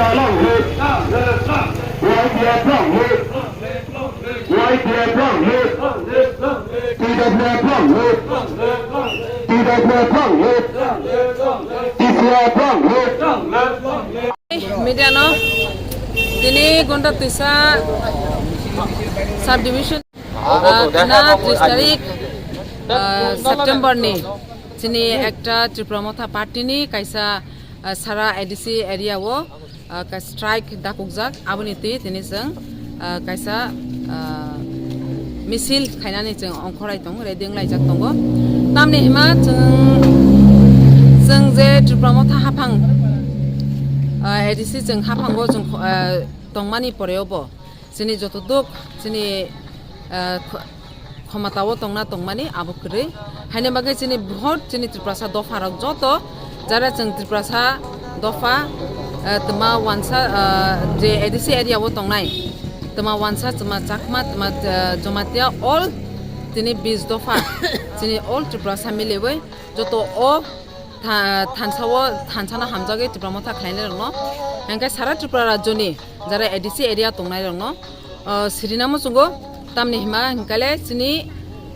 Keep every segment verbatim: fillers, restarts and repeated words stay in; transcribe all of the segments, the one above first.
Long live! Y T F long live! Y T F long live! T W F long live! T W F long live! T C F long live! Media no tini Gonda Twisa subdivision, ah, khna tris tarik, ah, September ni chini ekta Tipra Motha party ni kaisa, ah, sara A D C area o, ah, ka strike dakukjak, aboni twi tini chwng, ah, kaisa, ah, misil khainani chwng ongkhorai tong, ready wnglaijak tongo. Tamni hima chwng, chwng je Tipra Motha haphang, ah, A D C chwng haphango chwng, ah, tongmani poreo bo chini joto duk chini, ah, kho-, khomata o tongna tongmani abo kwrwi. Haini bagwi chini bhot chini Tiprasa dopha rok joto jara chwng Tiprasa dopha, ah, twma wansa, ah, je A D C area o tongnai twma wansa, twma Chakma, twma, ah, Jamatia, all tini bis dopha chini all Tiprasa miliwi joto o tha-, thansa o, thansano hamjagwi Tipra Motha khlainai rokno, hingkhe sara Tripura rajyoni jara A D C area tongnai rokno, o, sirina muchungo. Tamni hima hingkale chini,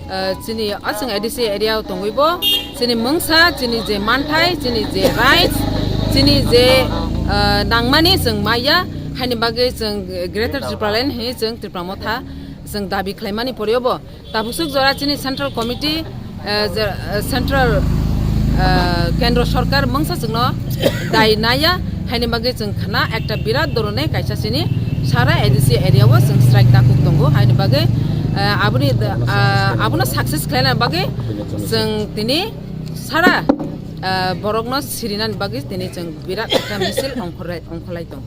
o, chini aswng A D C area o tongwi bo chini mungsa, chini je manthai, chini je rights, chini je, o, nangmani chwng maya, haini bagwi chwng Greater Tipraland hinwi chwng Tipra Motha chwng dabi khlaimani poreo bo. Tabuk swk jora chini Central Committee, eh, je, eh, Central, eh, Kendro Sorkar mungsa chwngno dai naya, haini bagwi chwng khna ekta birat doronai kaisa chini sara A D C area o chwng strike dakuk tongo, haini bagwi, eh, aboni, ah, abono success khlaina bagwi chwng tini sara, eh, borokno sirinani bagwi tini chwng birat ekta misil ongkhorlai, ongkholai tongo.